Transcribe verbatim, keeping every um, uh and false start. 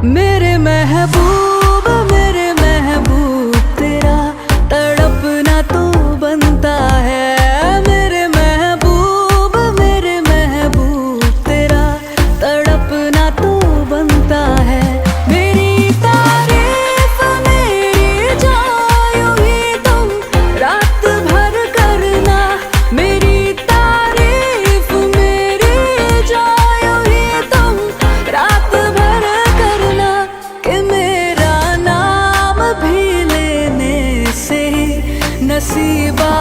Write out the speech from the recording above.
मेरे महबूब, मेरे महबूब, तेरा तड़पना तो बनता है। मेरे महबूब, मेरे महबूब, तेरा तड़पना तो बनता है। मेरी तारीफ, मेरी जान, यूं ही तुम रात भर करना। मेरी तारीफ, मेरी जान, यूं ही तुम रात भर करना। कि मेरा नाम भी लेने से ही नसीबा